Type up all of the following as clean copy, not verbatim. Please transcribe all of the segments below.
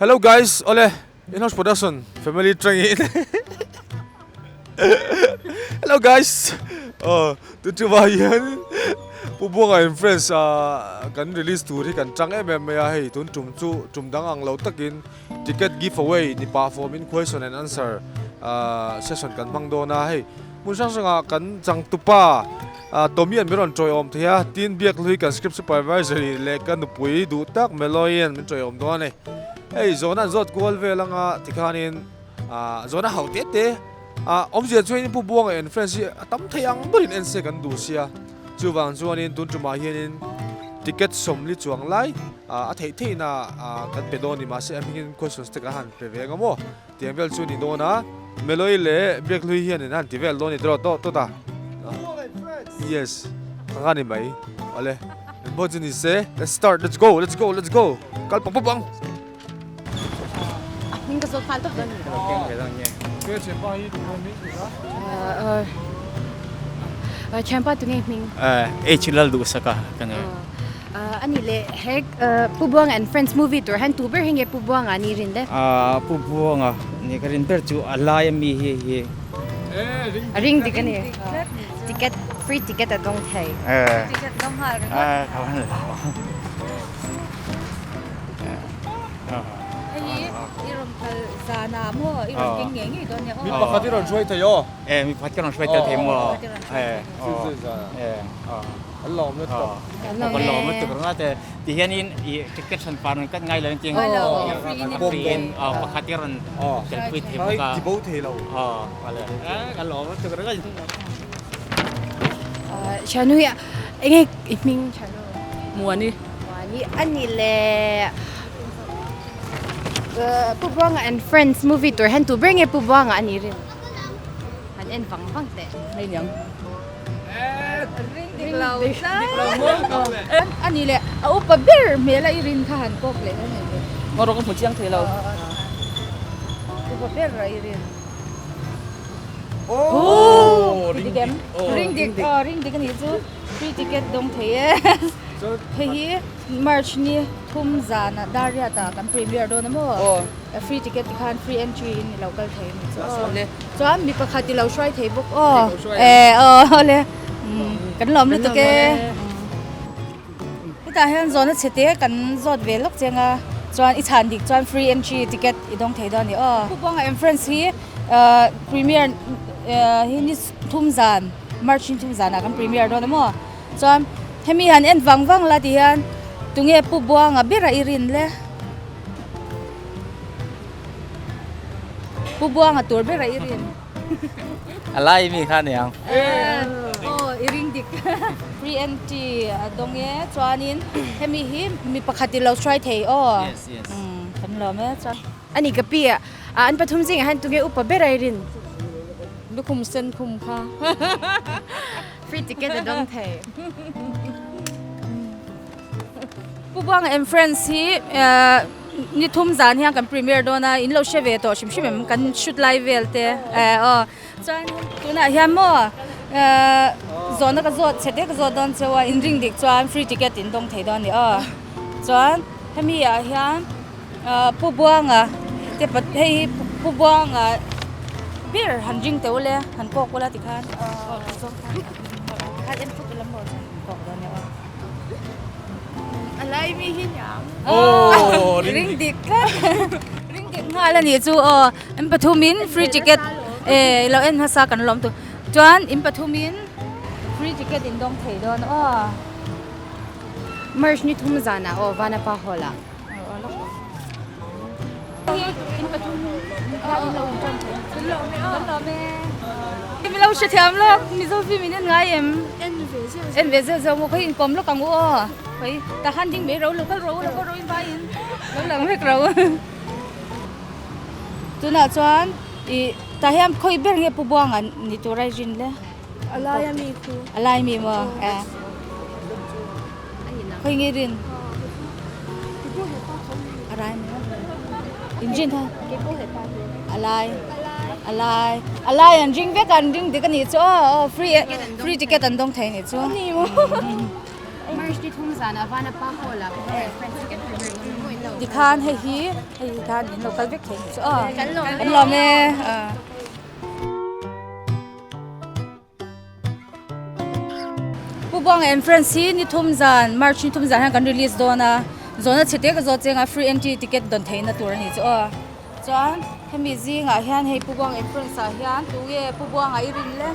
Hello guys, ole in-house production family tangin Hello guys, oh tu chuvah hian Pu Buanga and friends ah kan release tur hi kan chang em em mai a, hei tun tum chu tum dang ang lo takin ticket give away ni pah form in question and answer ah session kan hmang dawn a, hei hmun hrang hrangah kan changtupa ah Tommy an min rawn tawiawm thei a, tin biak hlui kan script supervisor in leh ka nupui duh tak Meloy an min tawiawm dawn a ni. Hei zawhna an zawt kual vel anga tikhanin ah zawhna hauh te te ah awmzia chuan Pu Buanga and friends hi a tam thei ang berin en se kan duh sia chuvang chuanin tun tumah hianin ticket sawmli chuang lai ah a theih theihna ah kan pe dawn ni mahse a hmingin questions te kan han pe ve anga maw tiang vel chu ni dawn a Meloy leh Biakhlui hianin a han ti vel dawn ni tawh tawh tawt a yes ka nga ni mai awle. Engpawh chu ni se, let's start, let's go, let's go, let's go, kal pang pang pang. A hming ka zawt nghal tawp dawn ni. Ke thianpa hi tu nge hming tih a? Thianpa tu nge hming? H Lalduhsaka ka ni. A nih leh he Pu Buanga and Friends movie tur hian tu ber hi nge Pu Buanga ni rin le? Pu Buanga ni ka rin ber chu a lai ami hi hi. A ring dik a ni. Ticket free ticket a dawng thei. Ticket dawng nghal ringawt. Ka van lo. Hei hi i rawn phal zan ah maw i rawn keng ngei ngei dawn nia aw. Mi pakhat i rawn hruai thei aw. E mi pakhat ka rawn hruai tel thei maw. An lawm lutuk. An lawm lutuk ringawt e. Ti hianin i ticket hran par rawn kat ngai lo engtin free in pakhat i rawn telpui thei bawk a. Ti bo thei lo. Ka lawm lutuk ringawt. Chanu hi enge i hming Chanu? Muani. Muani a ni le. Pu Buanga and Friends movie tur hian tu ber nge Pu Buanga a ni rin? Han en vang vang teh. Hei niang. Ring dik lo tlat. A ni le a upa ber hmel a i rin kha han kawk leh a ni le. Ngaw rawh ka hmu chiang thei lo. Upa ber a i rin. Oh! Ring dik em? Ring dik aw ring dik a nih chu free ticket dawng thei e. Hei hi March ni thum zana Dariat ah kan premiere dawn a maw? Free ticket ti khan free entry in i lo kal thei a ni chu aw. Chuan mi pakhat i lo hruai thei bawk aw. E aw le kan lawm lutuk e. Hetah hian zawhna chhe te kan zawt ve lawk chiang a, chuan i chhan dik chuan free entry ticket i dawng thei dawn a ni aw. Pu Buanga and Friends hi premiere hi ni thum zan March ni thum zanah kan premiere dawn a maw. Chuan hemi han en vang vang la ti hian tunge Pu Buanga bera i rin le? Pu Buanga tur ber a i rin. A lai mi kha aniang. Aw i ring dik. Free entry a dawng e chuanin hemi hi mi pakhat i lo hruai thei aw. Yes yes. Kan lawm e chuan. Ani ka pi a an pathum zingah hian tunge upa ber a i rin. Lukhum sen khum kha. Free ticket a dawng thei. Pu Buanga and Friends hi ni thum zan hian kan premiere dawn a, in lo hre ve tawh hrim hrim em kan shoot lai vel te eh aw chuan tunah hian maw zawhna ka zawt chhe te ka zawt dawn cheu a in ring dik chuan free ticket in dawng thei dawn a ni aw chuan hemi ah hian Pu Buanga te hei hi Pu Buanga ber han ring teuh le han kawk ula tikhan aw khan en phut ula maw chuan han kawk dawn a ni aw. A lai mi hi niang. Oh, ring dik tlat. Ring dik nghal a nih chu aw. In pathumin free ticket eh lo en hmasa kan lawm tu. Chuan in pathumin free ticket in dawng thei dawn aw. March ni thum zanah aw Vanapa Hall ah. In pathum kha in lo awm tan thei. Kan lawm e aw. Kan lawm e. Mi lo hre thiam lawk Mizo film in en ngai em? En ve zeuh zeuh. En ve zeuh zeuh maw khawi in kawm lawk ang u aw. Khawi tah khan ding mai ro lo kal ro lo kal ro in vai in lo lang vek ro. Tunah chuan i tah hian khawi ber nge Pu Buanga ni tur a i rin le? A lai a mi khu. A lai mi maw? E. Khawi nge rin? A rai maw? In rin tha? A lai. A lai. A lai an ring vek a, an ring dik a nih chu aw. Free free ticket an dawng thei a nih chu. March ni thum zan a van a pa hall ah Tikhan hei hi hei khan in lo kal vek thei chu aw. Kan lawm e. Pu Buanga and Friends hi ni thum zan March ni thum zan hian kan release dawn a, zawhna chhe te ka zawt cheng a free entry ticket dawn theihna tur a ni chu aw. Chuan hemi zingah hian hei Pu Buanga and Friends ah hian tunge Pu Buanga i rin le?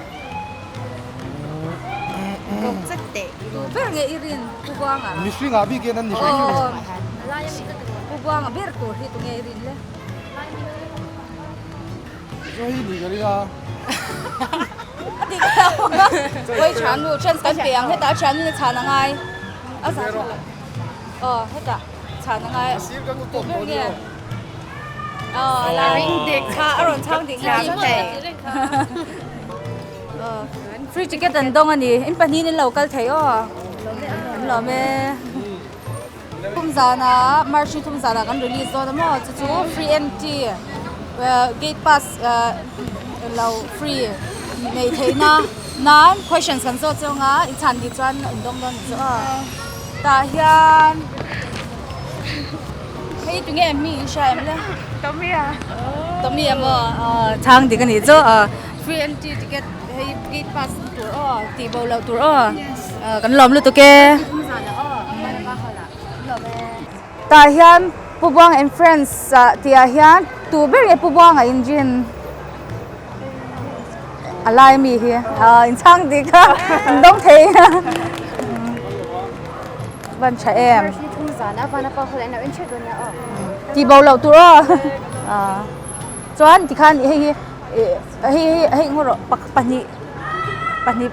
Tu ber nge i rin Pu Buanga? Mihringah bik hian an ni hrim hrim. Pu Buanga ber tur hi tunge i rin le? Chaw hi ni ka ring a. A dik lo. Oi thiannu chance kan pe ang hetah thiannu in a chhan a ngai. A zah tha lo. Aw hetah chhan a ngai. Tu ber nge? Aw a la ring dik kha a rawn chhang dik nghal thei. Aw free ticket an dawng a ni. In pahnihin in lo kal thei aw. An lawm e. Thum zanah March ni thum zanah kan release dawn a maw chu chu free entry gate pass lo free neih theihna nan questions kan zawt zawng a i chhan tih chuan in dawng dawn chu aw tah hian hei tunge mi in hria em le Tommy a Tommy a maw aw chhang dik a nih chu aw free entry ticket hei gate pass tur aw tih bo loh tur aw kan lawm lutuk e. Tah hian Pu Buang and Friends ah tih ah hian tu ber nge Pu Buanga in rin a lai ami hi ah in chhang dik a in dawng thei a van tha em tih bo loh tur aw ah chuan tikhan hei hi hei hi hei ngaw rawh pahnih pahnih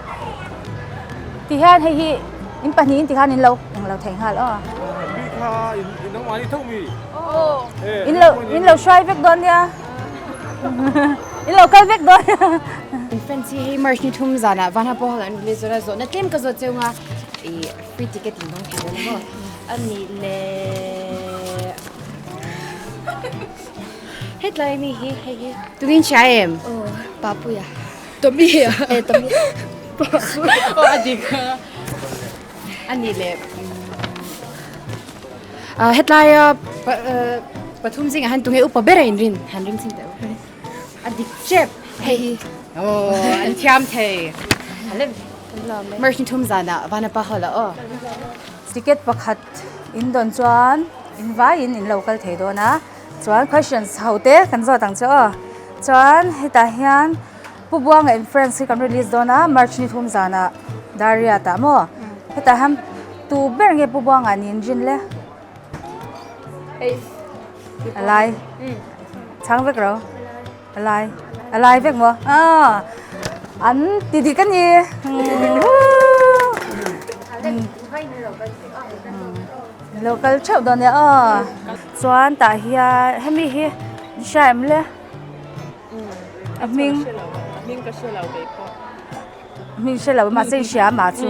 ti hian hei hi in pahnihin ti khan in lo eng lo thei nghal aw. Mi kha in in nangmah ni tho mi. In lo in lo hruai vek dawn nia. In lo kal vek dawn nia. In friends hi hei March ni thum zanah Vanha pawh an release dawn a zawhna tlem ka zawt cheu nga i free ticket in dawng thei dawn maw ani le hetlai mi hi hei hi tungin hria em? Aw Papuia. Tommy a. Eh Tommy. Aw a dik a. A nih leh ah hetlaia pathum zingah hian tunge upa ber a inrin han ring chhin teh u. A dik tep hei hi. Aw an thiam thei. March ni thum zanah Vanapa Hall ah aw. Ticket pakhat in dawn chuan in vaiin in lo kal thei dawn a. Chuan questions ho te kan zawt ang che aw. Chuan hetah hian Pu Buanga and Friends hi kan release dawn a March ni thum zanah Dariat ah maw. Hetah hian tu ber nge Pu Buanga niin rin le? A lai. Chhang vek ro. A lai. A lai vek maw? Aw. An ti dik a ni. Lo kal theuh dawn nia aw. Chuan tah hian hemi hi hria em le? A hming. Hming ka hre lo kei pawh. Hming hre lo mahse i hria mah chu.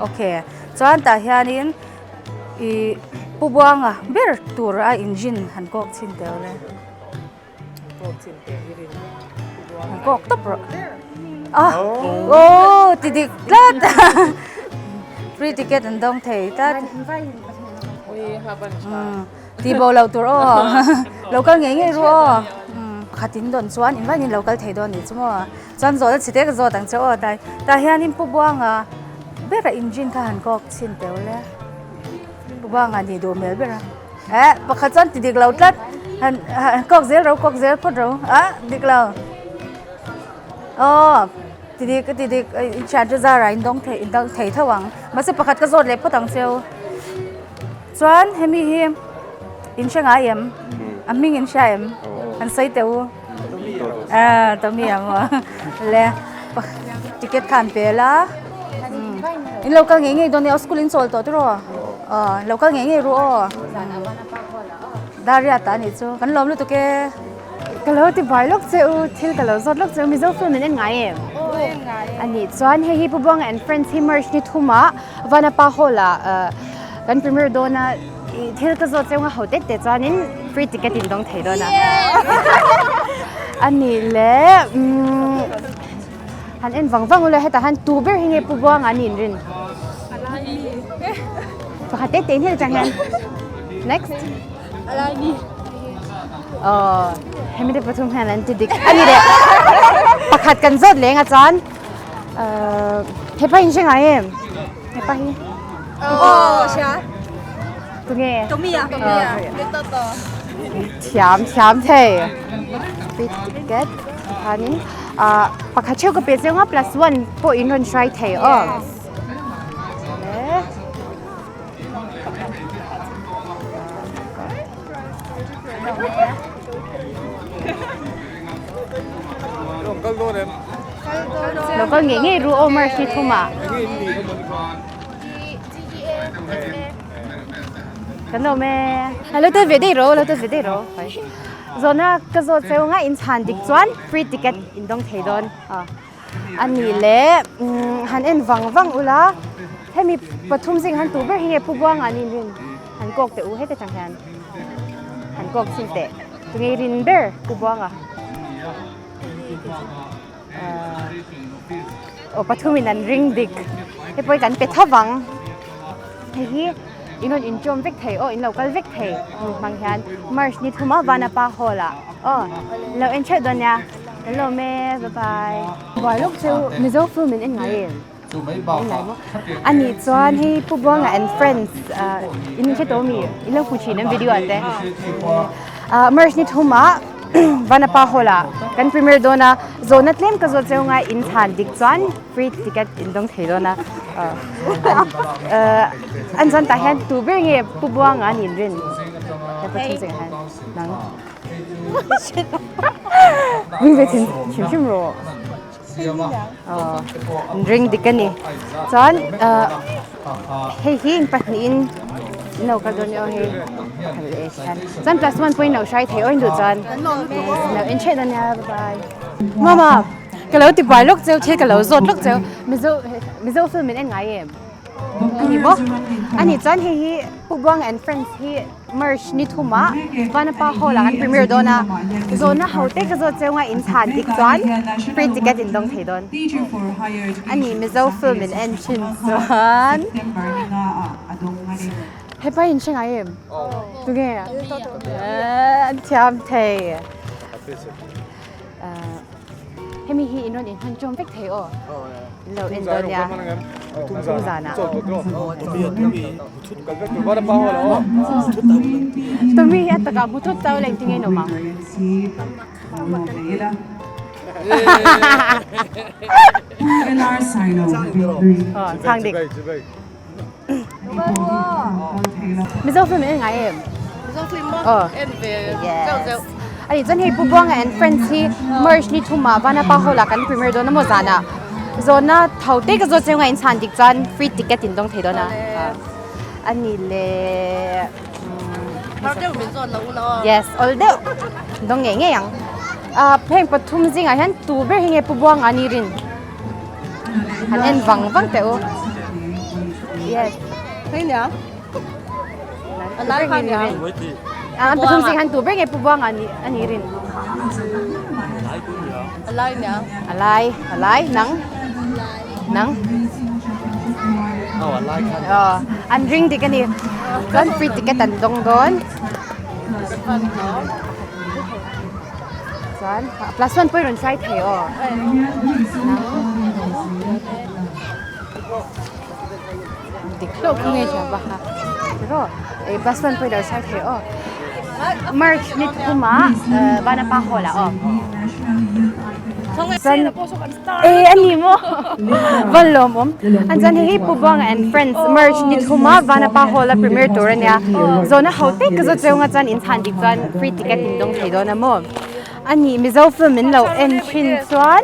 Okay. Chuan tah hianin ih Pu Buanga ber tur a engine han kawk chhin teh le. Kawk chhin teh i rin. Han kawk tawp rawh. Ah! Oh! Ti dik tlat! Free ticket an dawng thei tlat. Ti bo lo tur aw. Lo kal ngei ngei ru aw. Pakhat in dawn chuan in vain in lo kal thei dawn ni chu maw. Chuan zawhna chhe te ka zawt ang che aw dai. Tah hianin Pu Buanga bera engine kha han kawk chhin teuh le. Pu Buanga nih duh hmel ber a. Eh pakhat chuan ti dik lo tlat. Han kawk zel ro kawk zel phawt ro. Ah dik lo. Aw ti dik ti dik in thian chu zara in dawng thei in dawng thei tho ang. Mahse pakhat ka zawt leh phawt ang cheu. Chuan hemi hi in hre ngai em? A hming in hria em? An sawi teh u. Ah Tommy a maw. Le ticket kha an pe la. In lo kal ngei ngei dawn nia school in chawl tawh tiraw? Aw lo kal ngei ngei ru aw. Daria ta anih chu kan lawm lutuk e. Ka lo ti buai lawk che u, thil ka lo zawt lawk che u, Mizo film in en ngai em? A nih chuan hei hi Pu Buanga and Friends hi March ni thumah Vanapa Hall ah kan premiere dawn a, thil ka zawt che u nga ho tet te chuanin free ticket in dawng thei dawn a. A nih le han en vang vang ula hetah hian tu ber hi nge Pu Buanga an inrin? Pakhat tet te in hel chang hian. Next. Aw hemi te pathum hian an ti dik a ni leh pakhat kan zawt leng a chuan hepa in hre ngai em hepa hi Aw hria tunge Tommy a thiam thiam thei free ticket tikhanin ah pakhat theuh ka pe chiang a plus one pawh in rawn hrai thei aw. Lo kal ngei ngei ru aw March ni thum ah. Kan awm e. Lo tel ve daih rawh, lo tel ve daih rawh. Zawhna ka zawt cheu anga in chhan dik chuan free ticket in dawng thei dawn. A nih leh han en vang vang ula hemi pathum zing han tur ber hi nge Pu Buanga an inrin han kawk teh u heti tang hian han kawk chhin teh tunge i rin ber Pu Buanga aw pathum in an ring dik hei pawh hi kan pe tho vang hei hi in rawn inṭawm vek thei aw in lo kal vek thei hemi hmang hian March ni thuma Vanapa hall ah aw lo en theuh dawn nia. Kan lawm e, bye bye. Buai lawk chu Mizo film in en ngai em? En ngai maw? A nih chuan hei Pu Buanga and friends in hre tawh mi? In lo hmu thin em video ah te? March ni thum ah Vanapa hall ah kan premiere dawn a, zawhna tlem ka zawt cheu ngai in chhan dik chuan free ticket in dawng thei dawn a. An chuan tah hian tu ber nge Pu Buanga an inrin? Nang. Ring ve thin hrim hrim rawh. Ring dik a ni. Chuan hei hi in pahnihin in lo kal dawn nia aw hei pakhat leh hian. Chuan plus one pawhin lo hrai thei aw in duh chuan. Lo en ṭheh dawn nia bye bye. Mama ka lo ti buai lawk cheu thil ka lo zawt lawk cheu Mizo Mizo film in en ngai em? A ni maw? A nih chuan hei hi Pu Buanga and friends hi March ni thumah Vanapa Hall ah kan premiere dawn a, zawhna ho te ka zawt cheu nga in chhan dik chuan free ticket in dawng thei dawn a ni Mizo film in en thin chuan hepa in hre ngai em tunge an thiam thei. Hemi hi in rawn inhman ṭawm vek thei aw. In lo en dawn nia. Thum zanah. Tommy hi a takah hmu thut tau leh engtin nge in awm ang? Aw, chhang dik. Mizo film en ngai em? Mizo film maw? En ve zeuh zeuh. Ani chuan hei Pu Buanga and Friends hi March ni thumah Vanapa Hall ah kan premiere dawn a maw zanah. Zawhna tho te ka zawt cheu nga inchhan dik chuan free ticket in dawng thei dawn a. Ani le Har deuh min zawt lo u la aw. Yes, awl deuh. Dawng ngei ngei ang. Heng pathum zingah hian tu ber hi nge Pu Buanga ni rin? Han en vang vang teh u. Yes. Hei nia. A lai kha nia. An pathum sing han tu ber nge pu buang ani ani rin. A lai nia. A lai, a lai nang. Nang. Oh, a lai kha. Oh, an ring dik ani. Chuan free ticket an dawng dawn. Chuan plus one pawh i rawn hrai thei aw. Dik hlauh khu ngei thiam bak a. Tiraw ei plus one pawh i lo hrai thei aw. March ni thuma Vanapa hall ah aw. Chuan e a ni maw va lawmawm. An chuan hei hi Pu Buanga and Friends March ni thuma Vanapa hall a premiere tur a nia. Zawhna ho te ka zawt cheu nga chuan inchhan dik chuan free ticket in dawng thei dawn a maw. A nih Mizo film min lo en thin chuan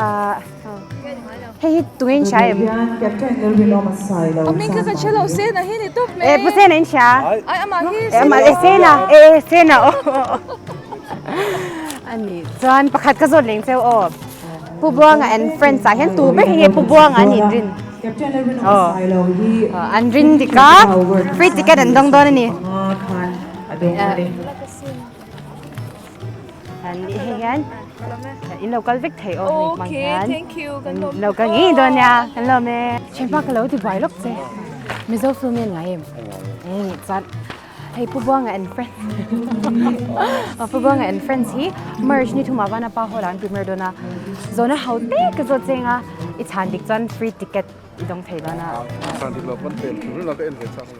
ahh hei hi tunge in hria em? Aming kha kan hre lo Sena hi ni tawp mai. E Pu Sena in hria? Ai amah hi Sena. E Sena e Sena aw. A nih chuan pakhat ka zawt leng cheu aw. Pu Buanga and friends ah hian tu ber hi nge Pu Buanga an inrin? Aw an rin dik a free ticket an dawng dawn a ni. An nih hei hian in lo kal vek thei aw hei hmang hian lo kal ngei dawn nia kan lawm e. Thianpa ka lo ti buai lawk che Mizo film hi an ngai em? Eng chuan. Hei Pu Buanga and Friends Pu Buanga and Friends hi merge ni thuma vana pa hall ah an premiere dawn a zawhna ho te ka zawt cheng a i chhan dik chuan free ticket i dawng thei dawn a. Chhan dik lo pawn pel thur ringawt a ka en ve chak lo.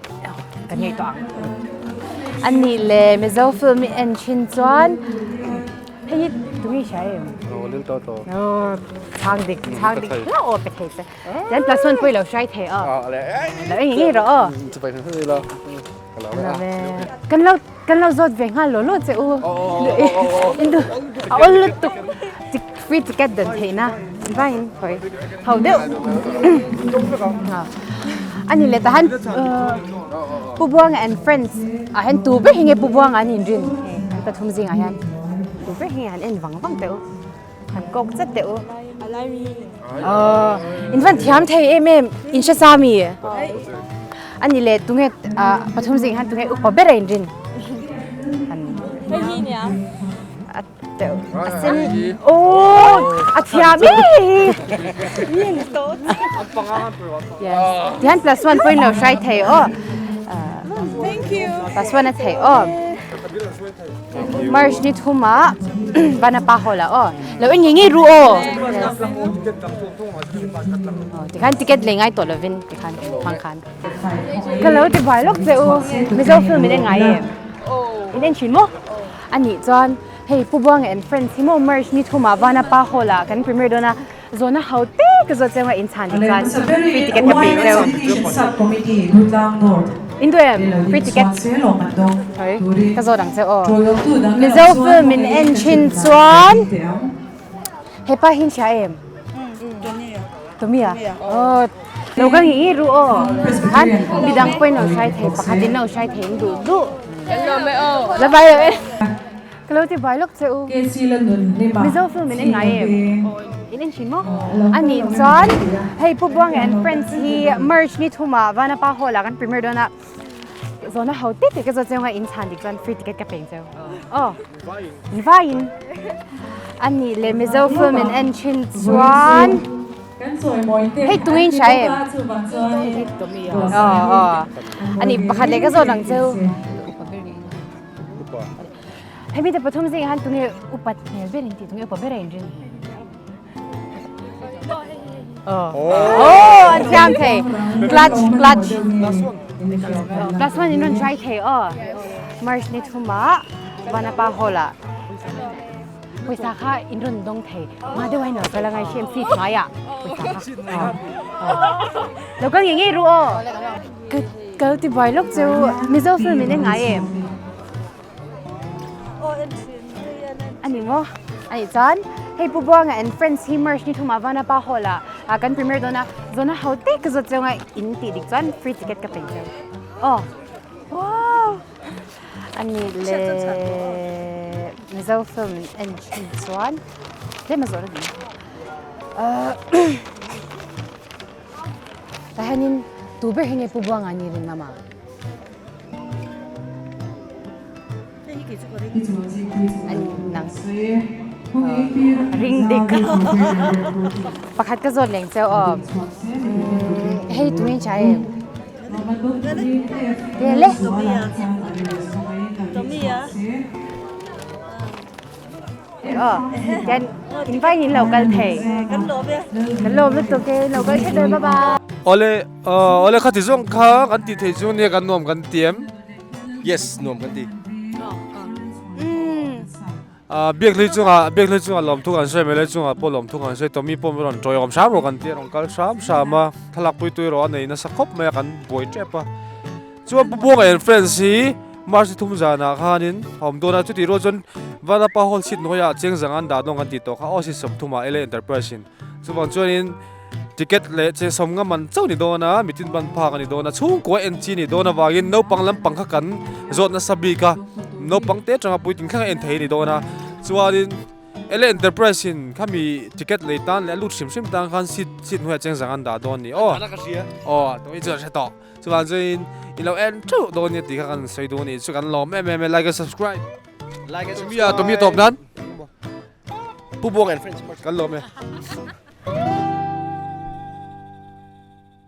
Kan ngei tawh ang. Anih leh Mizo film i en thin chuan hei hi tunge i hria em? Aw lil tawh tawh. Aw chhang dik chhang dik hlauh aw pe thei che. Chuan plus one pawh i lo hrai thei aw. Lo eng ngei rawh aw. Chipai hrim hrim ila. Ka lo e. Kan lo kan lo zawt ve nghal law law che u. Indu a awl lutuk free ticket dan theihna vain hawi ho deuh. Ani leh tahan Pu Buanga and friends ah hian tu ber hi nge Pu Buanga an inrin an pathum zingah hian tu ber hi nge han en vang vang teh u. Han kawk chat teh u. Aw, in van thiam thei em em, in hre sa mi? Ani le tunge pathum zing han tunge upa ber a in rin. Han. Hei hi nia. A teh a sen. Oh, a thiam e. Yes. Tihan plus one point lo hrai thei aw. Thank you. Plus one a thei aw. March ni thuma Vanapa hall ah aw. Lo en ngei ngei ru aw. Tikhan ticket lei ngai tawh lovin tikhan hmang khan. Ka lo ti buai lawk che u. Mizo film in en ngai em? In en thin maw? Anih chuan hei Pu Buanga and Friends hi maw March ni thuma Vanapa hall ah kan premiere dawn a. Zawhna ho te ka zawt cheu a inchhan hi chuan free ticket ka pe cheu. In duh em? Free ticket. Sorry, ka zawt ang cheu aw. Mizo film in en thin chuan hepa hi in hria em? Tommy a? Aw, lo ka ngi ru aw. Khan midang pawhin lo hrai thei, pakhat in lo hrai thei in duh duh. La vai lo e. Ka lo ti buai lawk che u. Mizo film in en ngai em? In en thin maw? Anih chuan hei Pu Buanga and Friends hi March ni thuma Vanapa Hall ah kan premiere dawn a. Zawhna ho tih tih ka zawt cheu nga in chhan dik chuan free ticket ka peng cheu. Aw. Vaiin. Anih leh Mizo film in en thin chuan hei tungin hria em? Aw aw. Anih pakhat leh ka zawt ang cheu. Hemi te pathum zingah hian tunge upat hmel ber in tih tunge upa ber a inrin? Oh, an thiam thei. Clutch, clutch. Plus one in rawn try thei aw. March ni thuma Vanapa Hall ah pawisa kha in rawn dawng thei. Ma deuh a in lo kal angai hriam seat hmaiah pawisa kha. Lo kal ngei ngei ru aw. Ka lo ti buai lawk chu Mizo film in en ngai em? Ani maw? Ani chuan hei Pu Buanga and Friends hi March ni thumah Vanapa Hall ah kan premiere dawn a, zawhna ho te ka zawt cheu a in tih dik chuan free ticket ka pe cheu. Aw. Wow! Ani le Mizo film in en thin chuan tlem a zawhna ding. Tah hianin tu ber hi nge Pu Buanga ni rin ngam a? An nang ring dik pakhat ka zawt leng cheu aw. Hei tuin chai em? Le. Aw, then in vai in lo kal thei. Kan lawm e. Kan lawm lutuk e, lo kal thei bye bye. Awle, awle khati zawng kha kan tih theih chu nia kan nuam kan ti em? Yes, nuam kan ti. Biakhlui chungah, Biakhlui chungah lawmthu kan sawi, Mele chungah pawh lawmthu kan sawi, Tommy pawh rawn tawiawm hram rawh kan ti a, rawn kal hram hram a, thlalak pui tui erawh a nei nasa khawp mai a, kan buai tep a. Chuan Pu Buanga and Friends hi March ni thum zanah khanin a awm dawn a, chutih rual chuan Vanapa Hall seat hnuaiah Chengzang an dah dawn kan tih tawh kha aw seat 30 ah LA Enterprise in. Chuvang chuanin ticket leh cheng sawmnga man chauh ni dawn a, mitin ban phak a ni dawn a, chhungkua en chi a ni dawn avangin naupang lampang kha kan zawt nasa bik a, naupang te atanga puitling thleng a en thei a ni dawn a, chuanin LA Enterprise in khami ticket lei tan leh a lut hrim hrim tan khan seat seat hnuaiah Chengzang an dah dawn a ni aw. Aw, tawh hi chuan a hre tawh. Chuan chuan i lo en theuh dawn nia tih kha kan sawi duh a ni chu kan lawm em em e like and subscribe Like and Tumia tumia tawp nan Pu Buang and friends kan lawm e.